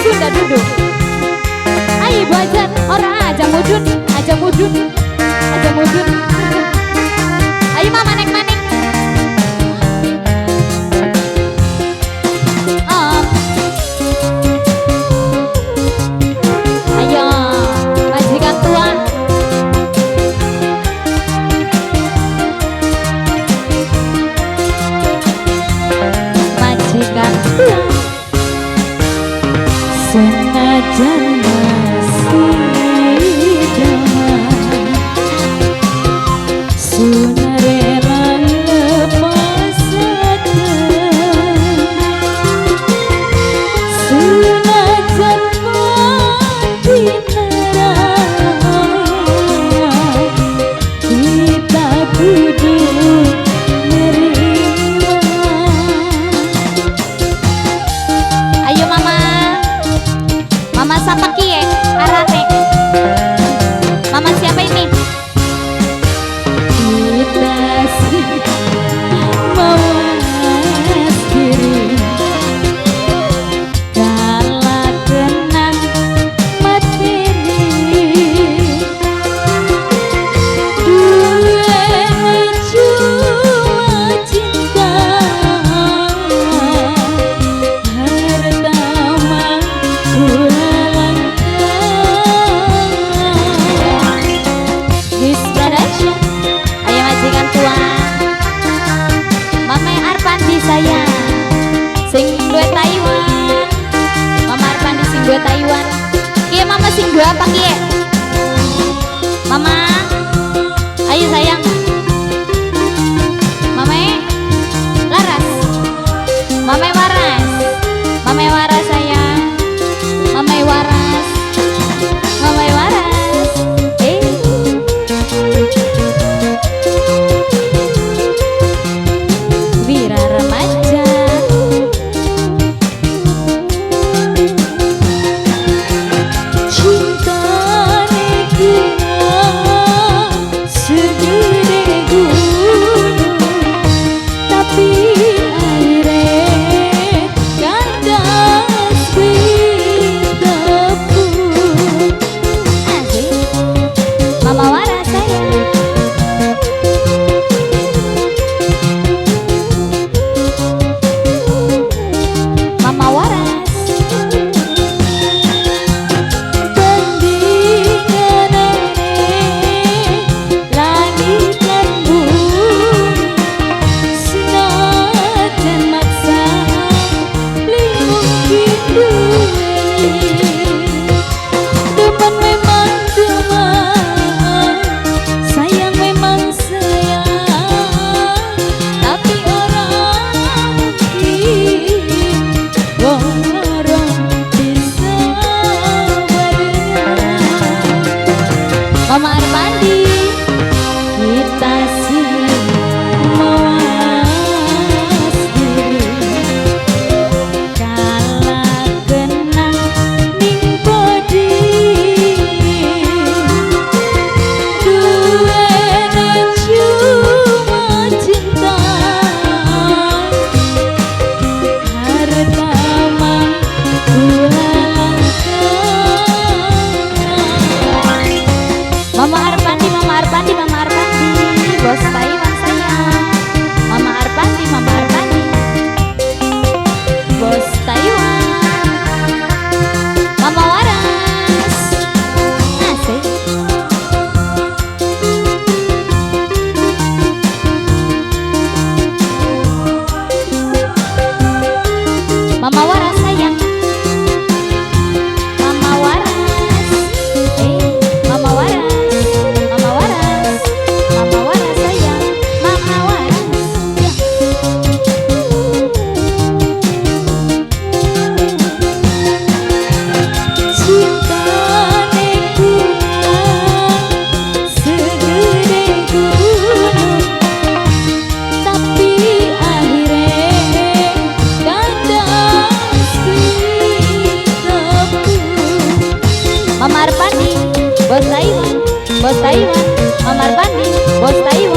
Sunda duduk. Ayo Ibu Ajar, ora aja mudun, aja mudun, aja mudun. Ayo Mama naik maning. Oh. Ayo, majikan tua. Majikan tua. Senajan masih jaman, sunarela lepasaken. Senajan mati nerang, kita kudu nerima. Ayo Mama. Mama siapa kie? Arane. Mama siapa ini? Kita sih mawas diri, kala kenang materi. Duweni cuma cinta, harta mah kula langka. His Production. Ayo majikan tua. Mama Arpandi sayang. Sing duwe Taiwan. Mama Arpandi sing duwe Taiwan. Kie Mama sing duwe apa kie? Mama. Ayo sayang. Mama Laras. Mama waras. Mama waras sayang. Mama waras. Mama waras. Eh. Wira remaja. Cinta kula segede gunung, tapi aire kandas tepung. Asik. Mama waras sayang. Mama waras. Bandingane langit lan bumi, senajan maksa beli mungkin duweni. Demen memang demen, sayang memang sayang, tapi orang mungkin wong loro bisa barengan. Mama Arpandi. Kita sih mawas diri, kala kenang ning podi. Duwene cuma cinta, harta mah kula langka. Mama Arpandi, Mama Arpandi, Mama Arpandi, bos Taiwan sayang. Mama Arpandi, Mama Arpandi, bos Taiwan. Mama waras. Asik. Mama waras sayang. Mama waras. Eh, Mama waras. Mama waras. Mama waras sayang. Mama waras. Ya. Cintane kula segede gunung, tapi akhire kandas tepung. Mama Arpandi, bos Taiwan, bos Taiwan, Mama Arpandi, bos Taiwan.